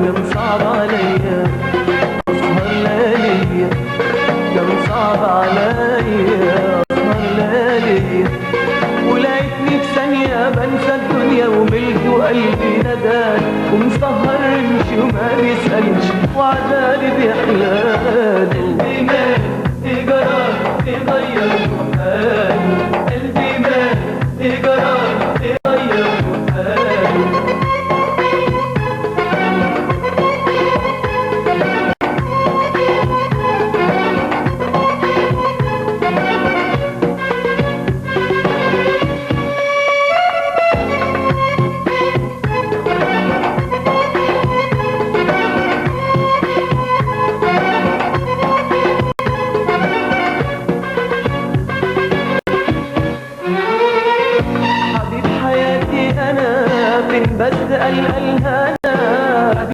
كان صعب عليا اسهر لياليا، كان صعب عليا اسهر لياليا، ولقيتني في ثانية بنسى الدنيا وملت وقلبي نداني، ومسهر رمشي وما بيسألش وعدالي بيحلالي. قلبي مات إيه جرى إيه غير حالي، قلبي مات إيه جرى